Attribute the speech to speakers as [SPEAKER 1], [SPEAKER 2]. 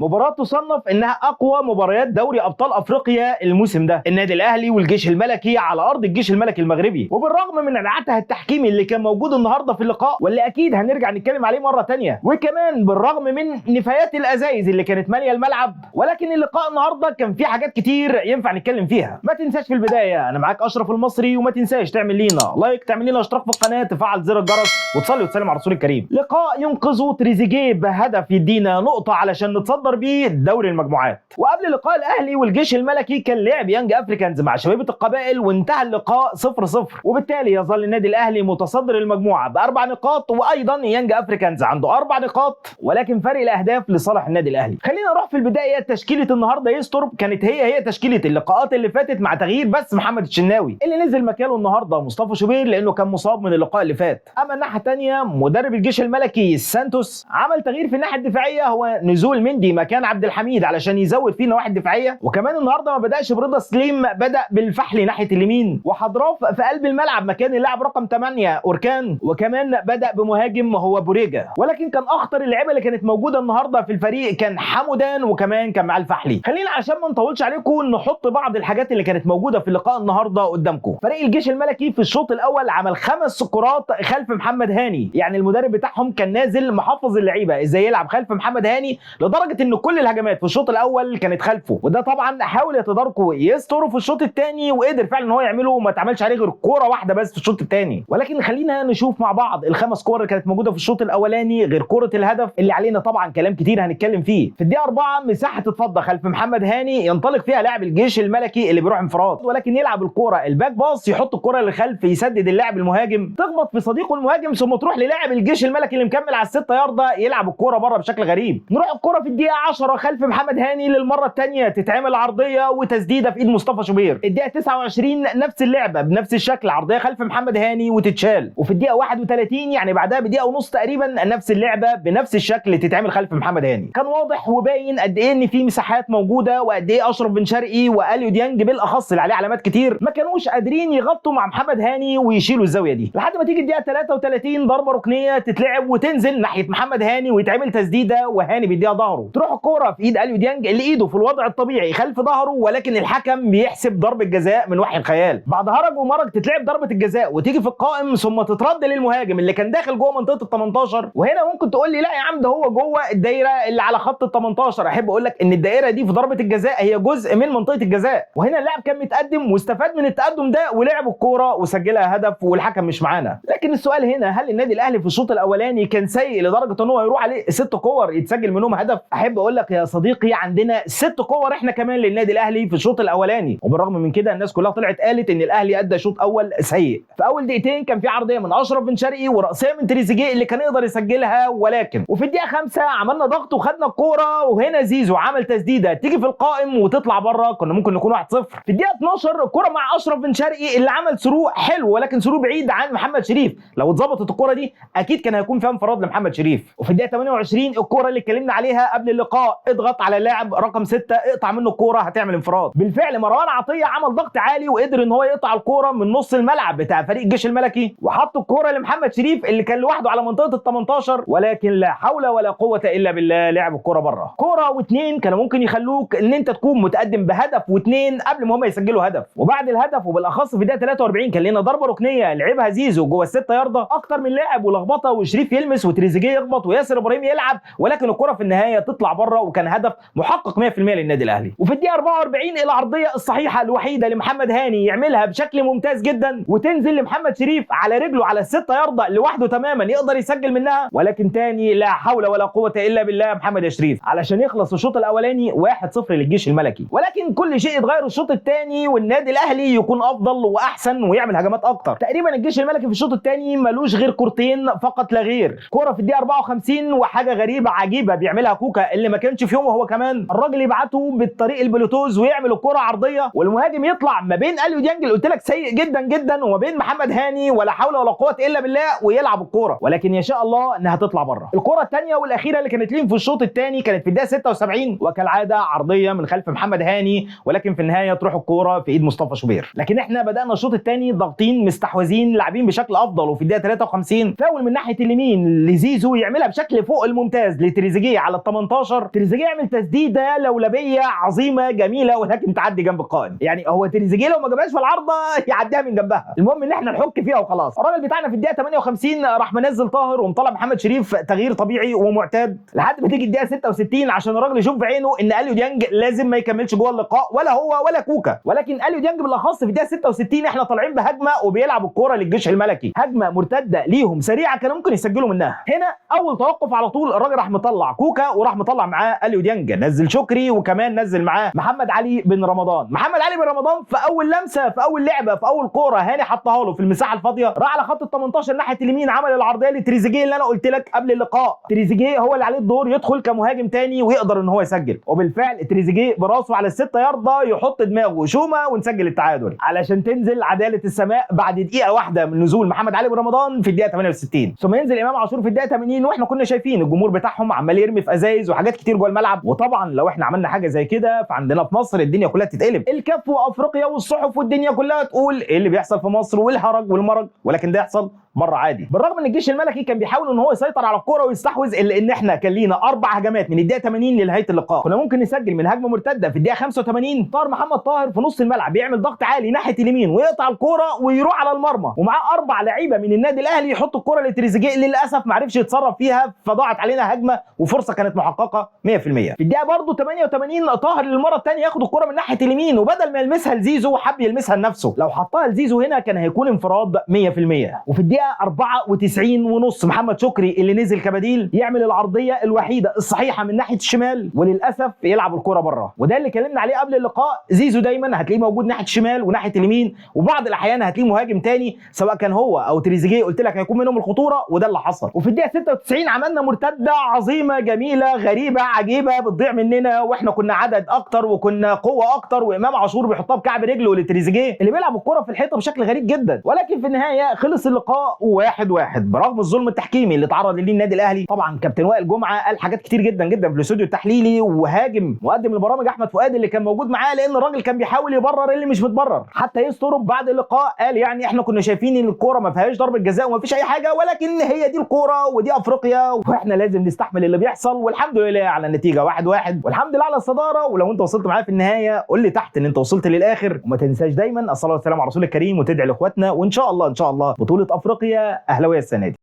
[SPEAKER 1] مباراة تصنف انها اقوى مباريات دوري ابطال افريقيا الموسم ده، النادي الاهلي والجيش الملكي على ارض الجيش الملكي المغربي. وبالرغم من العته التحكيمي اللي كان موجود النهارده في اللقاء واللي اكيد هنرجع نتكلم عليه مرة تانية، وكمان بالرغم من نفايات الازايز اللي كانت ماليه الملعب، ولكن اللقاء النهارده كان فيه حاجات كتير ينفع نتكلم فيها. ما تنساش في البداية انا معاك اشرف المصري، وما تنساش تعمل لينا like، تعمل لينا اشتراك في القناة، تفعل زر الجرس، وتصلي وتسلم على الرسول الكريم. لقاء ينقذه تريزيجيه بهدف يدينا نقطة علشان نتصدر بيه دوري المجموعات. وقبل لقاء الاهلي والجيش الملكي كان لعب يانج افريكانز مع شبيبة القبائل وانتهى اللقاء 0-0، وبالتالي يظل النادي الاهلي متصدر المجموعة باربع نقاط، وايضا يانج افريكانز عنده 4 نقاط، ولكن فرق الاهداف لصالح النادي الاهلي. خلينا نروح في البداية تشكيله النهارده يستر كانت هي تشكيله اللقاءات اللي فاتت، مع تغيير بس محمد الشناوي اللي نزل مكانه النهارده مصطفى شوبير لانه كان مصاب من اللقاء اللي فات. اما الناحية الثانية مدرب الجيش الملكي سانتوس عمل تغيير في الناحية الدفاعية، هو نزول مندي مكان عبد الحميد علشان يزود فيه النواحي الدفاعية. وكمان النهارده ما بداش برضا سليم، بدا بالفحل ناحية اليمين، وحضراف في قلب الملعب مكان اللاعب رقم 8 اوركان، وكمان بدا بمهاجم هو بوريجا. ولكن كان اخطر اللعيبة اللي كانت موجودة النهارده في الفريق كان حمودان، وكمان كان معاه الفحلي. خلينا عشان ما نطولش عليكم نحط بعض الحاجات اللي كانت موجودة في اللقاء النهارده قدامكم. فريق الجيش الملكي في الشوط الاول عمل 5 كرات خلف محمد هاني، يعني المدرب بتاعهم كان نازل محفظ اللعيبة ازاي يلعب خلف محمد هاني، لدرجة ان كل الهجمات في الشوط الاول كانت خلفه. وده طبعا حاول يتداركه يستره في الشوط الثاني، وقدر فعلا ان هو يعمله وما اتعملش عليه غير كورة واحدة بس في الشوط الثاني. ولكن خلينا نشوف مع بعض ال5 كور اللي كانت موجودة في الشوط الاولاني غير كورة الهدف اللي علينا طبعا كلام كتير هنتكلم فيه. في الدقيقة 4 مساحة تتفضى خلف محمد هاني ينطلق فيها لاعب الجيش الملكي اللي بيروح انفراد، ولكن يلعب الكورة ال back pass، يحط الكورة للخلف، يسدد اللاعب المهاجم، تخبط في صديقه المهاجم، ثم تروح للاعب الجيش الملكي اللي مكمل على ال6 يارده يلعب الكورة بره بشكل غريب. نروح الكورة في الدقيقة 10 خلف محمد هاني للمرة الثانية تتعمل عرضية وتسديده في ايد مصطفى شوبير. الدقيقة 29 نفس اللعبة بنفس الشكل، عرضية خلف محمد هاني وتتشال. وفي الدقيقة 31 يعني بعدها بدقيقة ونص تقريبا نفس اللعبة بنفس الشكل تتعمل خلف محمد هاني. كان واضح وباين قد ايه ان في مساحات موجودة، وقد ايه اشرف بن شرقي واليو ديانج بالاخص اللي عليه علامات كتير ما كانوش قادرين يغطوا مع محمد هاني ويشيلوا الزاوية دي، لحد ما تيجي الدقيقة 33 ضربه ركنيه تتلعب وتنزل ناحية محمد هاني ويتعمل تسديده وهاني بيديها ظهره، تروح الكورة في ايد اليو ديانج اللي ايده في الوضع الطبيعي خلف ظهره، ولكن الحكم بيحسب ضربه جزاء من وحي الخيال. بعد هرج ومرج تتلعب ضربه الجزاء وتيجي في القائم ثم تترد للمهاجم اللي كان داخل جوه منطقة ال 18. وهنا ممكن تقول لي لا يا عم ده هو جوه الدايرة اللي على خط ال 18. احب اقول لك ان الدائرة دي في ضربه الجزاء هي جزء من منطقة الجزاء، وهنا اللاعب كان متقدم واستفاد من التقدم ده ولعب الكورة وسجلها هدف والحكم مش معانا. لكن السؤال هنا، هل النادي الاهلي في الشوط الاولاني كان سيء لدرجة ان هو يروح عليه 6 كور يتسجل منهم هدف؟ احب اقول لك يا صديقي عندنا 6 كور احنا كمان للنادي الاهلي في الشوط الاولاني، وبالرغم من كده الناس كلها طلعت قالت ان الاهلي ادى شوط اول سيء. في اول دقيقتين كان في عرضية من اشرف بن شرقي وراسيه من تريزيجيه اللي كان يقدر يسجلها، ولكن وفي الدقيقة 5 عملنا ضغط وخدنا الكورة، وهنا زيزو عمل تسديده تيجي في القائم وتطلع بره، كنا ممكن نكون 1-0. في الدقيقة 12 الكورة مع اشرف بن شرقي اللي عمل through حلو، ولكن through بعيد عن محمد شريف، لو اتظبطت الكورة دي اكيد كان هيكون فيها انفراد لمحمد شريف. وفي الدقيقة 28 الكورة اللي اتكلمنا عليها قبل اللقاء، اضغط على اللاعب رقم 6 اقطع منه الكورة هتعمل انفراد. بالفعل مروان عطية عمل ضغط عالي وقدر ان هو يقطع الكورة من نص الملعب بتاع فريق الجيش الملكي، وحط الكورة لمحمد شريف اللي كان لوحده على منطقة ال 18، ولكن لا حول ولا قوة الا بالله لعب الكورة بره. كورة واثنين كانوا ممكن يخلوك ان انت تكون متقدم بهدف واثنين قبل ما هم يسجلوا هدف. وبعد الهدف وبالاخص في دقيقة 43 كان لنا ضربه ركنيه لعبها زيزو جوه ال6 يارده، اكتر من لاعب ولخبطه، وشريف يلمس وتريزيجيه يخبط وياسر ابراهيم يلعب، ولكن الكره في النهاية تطلع بره، وكان هدف محقق 100% للنادي الاهلي. وفي الدقيقة 44 العرضية الصحيحة الوحيدة لمحمد هاني يعملها بشكل ممتاز جدا وتنزل لمحمد شريف على رجله على ال6 يارده لوحده تماما يقدر يسجل منها، ولكن تاني لا حول ولا قوة الا بالله محمد يا شريف علشان يخلص الشوط الاولاني 1-0 للجيش الملكي. ولكن كل شيء اتغير الشوط الثاني، والنادي الاهلي يكون افضل واحسن ويعمل هجمات اكتر. تقريبا الجيش الملكي في الشوط الثاني ملوش غير كورتين فقط لا غير، كورة في الدقيقة 54 وحاجه غريبة عجيبة بيعملها كوكا اللي ما كانش في يومه هو كمان، الراجل يبعته بالطريق البلوتوز ويعمل الكورة عرضية والمهاجم يطلع ما بين اليو ديانج اللي قلت لك سيء جدا جدا وما بين محمد هاني ولا حول ولا قوة الا بالله ويلعب الكورة، ولكن يشاء الله انها تطلع بره. الكورة الثانية والاخيرة اللي كانت ليهم في الشوط الثاني كانت في الدقيقة 76، وكالعادة عرضية من خلف محمد هاني، ولكن في النهاية تروح الكورة في ايد مصطفى شوبير. لكن احنا بدانا الشوط الثاني ضاغطين مستحوذين لاعبين بشكل افضل، وفي الدقيقة 53 فاول من ناحية اليمين لزيزو يعملها بشكل فوق الممتاز لتريزيجيه على ال 18 18 تريزيجيه يعمل تسديده لولبيه عظيمة جميلة، ولكن تعدي جنب القائم. يعني هو تريزيجيه لو ما جابهاش في العارضة يعديها من جنبها، المهم ان احنا نحك فيها وخلاص. الراجل بتاعنا في الدقيقة 58 راح منزل طاهر ومطلع محمد شريف، تغيير طبيعي ومعتاد، لحد ما تيجي الدقيقة 66 عشان الراجل يشوف بعينه ان اليو ديانج لازم ما يكملش جوه اللقاء، ولا هو ولا كوكا. ولكن اليو ديانج بالاخص في الدقيقة 66 احنا طالعين بهجمه وبيلعب الكورة للجيش الملكي، هجمة مرتدة ليهم سريعة كانوا ممكن يسجلوا منها. هنا اول توقف على طول الراجل راح مطلع كوكا وراح مطلع معاه اليو ديانج، نزل شكري وكمان نزل معاه محمد علي بن رمضان. محمد علي بن رمضان في اول لمسه في اول لعبه في اول كورة هاني حطها له في المساحة الفاضيه، راح على خط ال 18 ناحية اليمين، عمل العرضية لتريزيجيه اللي انا قلت لك قبل اللقاء تريزيجيه هو اللي عليه الدور يدخل كمهاجم تاني ويقدر ان هو يسجل. وبالفعل تريزيجيه براسه على ال6 يارده يحط دماغه شومه ونسجل التعادل، علشان تنزل عدالة السماء بعد دقيقة واحدة من نزول محمد علي بن رمضان في الدقيقة 68. ثم ينزل امام عاشور في الدقيقة 80، واحنا كنا شايفين الجمهور بتاعهم عمال يرمي في ازايز وحاجات كتير جوه الملعب. وطبعا لو احنا عملنا حاجة زي كده فعندنا في مصر الدنيا كلها تتقلب، الكاف وافريقيا والصحف والدنيا كلها تقول ايه اللي بيحصل في مصر والهرج والمرج، ولكن ده يحصل بره عادي. بالرغم ان الجيش الملكي كان بيحاول ان هو يسيطر على الكورة ويستحوذ، الا ان احنا كان لينا 4 هجمات من الدقيقة 80 لنهاية اللقاء، كنا ممكن نسجل من هجمة مرتدة في الدقيقة 85. طار محمد طاهر في نص الملعب بيعمل ضغط عالي ناحية اليمين ويقطع الكورة ويروح على المرمى، ومعاه 4 لعيبة من النادي الاهلي يحط الكورة لتريزيجيه، للاسف ما عرفش يتصرف فيها فضاعت علينا هجمة وفرصه كانت محققة 100%. في الدقيقة برده 88 طاهر للمرة الثانية ياخد الكورة من ناحية اليمين، وبدل ما يلمسها لزيزو حب يلمسها لنفسه، لو حطها لزيزو هنا كان هيكون انفراد 100%. وفي الدقيقة 94 ونص محمد شكري اللي نزل كبديل يعمل العرضية الوحيدة الصحيحة من ناحية الشمال، وللاسف يلعب الكره بره. وده اللي اتكلمنا عليه قبل اللقاء، زيزو دايما هتلاقيه موجود ناحية الشمال وناحية اليمين، وبعض الاحيان هتلاقيه مهاجم تاني سواء كان هو او تريزيجيه، قلت لك هيكون منهم الخطورة، وده اللي حصل. وفي الدقيقة 96 عملنا مرتدة عظيمة جميلة غريبة عجيبة بتضيع مننا، واحنا كنا عدد اكتر وكنا قوة اكتر، وامام عاشور بيحطها بكعب رجله لتريزيجيه اللي بيلعب الكره في الحيطة بشكل غريب جدا. ولكن في النهاية خلص اللقاء 1-1 برغم الظلم التحكيمي اللي تعرض ليه النادي الاهلي. طبعا كابتن وائل جمعه قال حاجات كتير جدا جدا في الاستوديو التحليلي، وهاجم مقدم البرامج احمد فؤاد اللي كان موجود معاه، لان الراجل كان بيحاول يبرر اللي مش متبرر. حتى يسترب بعد اللقاء قال يعني احنا كنا شايفين ان الكورة ما فيهاش ضربه جزاء وما فيش اي حاجة، ولكن هي دي الكورة ودي افريقيا واحنا لازم نستحمل اللي بيحصل. والحمد لله على النتيجة 1-1، والحمد لله على الصدارة. ولو انت وصلت معايا في النهاية قول لي تحت ان انت وصلت للاخر، وما تنساش دايما الصلاة والسلام على رسول الكريم، وتدعي لاخواتنا، وان شاء الله ان شاء الله بطوله افريقيا اهلاويه السنة دي.